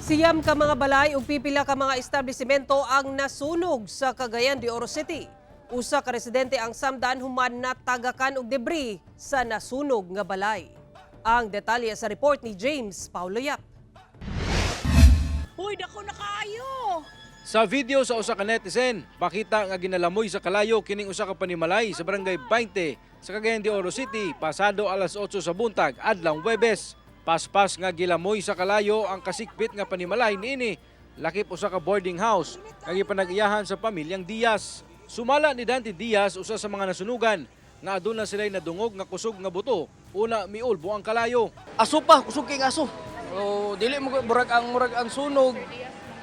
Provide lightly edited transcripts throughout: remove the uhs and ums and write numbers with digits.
9 ka mga balay ug pipila ka mga establishmento ang nasunog sa Cagayan de Oro City. Usa ka residente ang samdan human natagakan og debris sa nasunog nga balay. Ang detalye sa report ni James Paulo Yap. Uy, dako na kaayo. Sa video sa usa ka netizen, pakita nga ginalamoy sa kalayo kining usa ka panimalay sa Barangay 20 sa Cagayan de Oro City pasado alas 8 sa buntag adlawng Huwebes. Paspas nga gilamoy sa kalayo ang kasikbit nga panimalay niini, lakip usa ka boarding house nga gipanag-iyahan sa pamilyang Diaz. Sumala ni Dante Diaz, usa sa mga nasunugan, nga aduna sila'y nadungog nga kusog nga buto una miulbo ang kalayo. Aso pa, kusog kay aso. O dili mo murag ang sunog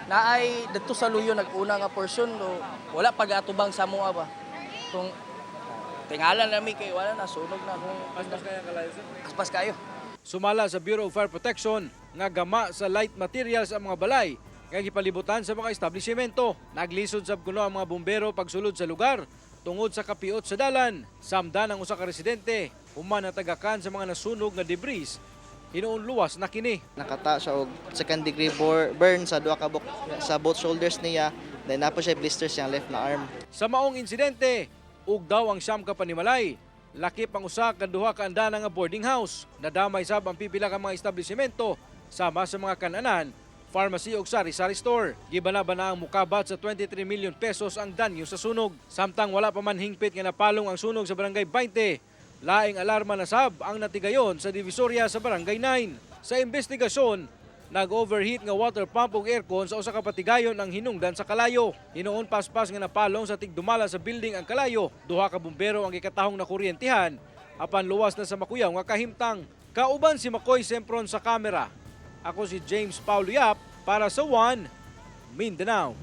naay didto sa luyo nag-una nga portion o wala pag-atubang sa mua ba. Kung tingala nami kay wala na, sunog na kung Paspas kaya kalayo, sir? Paspas kayo. Sumala sa Bureau of Fire Protection nga gama sa light materials ang mga balay nga gipalibutan sa mga establishmento. Naglisod sab kuno ang mga bumbero pagsulod sa lugar tungod sa kapiot sa dalan. Samdan ang usa ka residente human natagakan sa mga nasunog nga debris. Hinuon luwas na kini. Nakata siya og second degree burn sa duha ka sa both shoulders niya, then naa po siya blisters siyang left na arm. Sa maong insidente, ug daw ang 9 ka panimalay. Lakip ang usa ka duha ka andana nga boarding house. Nadamay sab ang pipila ka mga establishmento sama sa mga kananan, pharmacy ug sari-sari store. Gibana-bana ang mukabat sa 23 million pesos ang danyo sa sunog. Samtang wala pa man hingpit nga napalong ang sunog sa Barangay 20, laing alarma na sab ang natigayon sa Divisoria sa Barangay 9. Sa investigasyon, nag-overheat nga water pump ug aircon sa usa ka patigayon ang hinungdan sa kalayo. Hinuon paspas nga napalong sa tigdumala sa building ang kalayo. Duha ka bumbero ang gikatahong na kuryentihan apan luwas na sa makuyaw nga kahimtang. Kauban si Makoy Sempron sa kamera. Ako si James Paulo Yap para sa One Mindanao.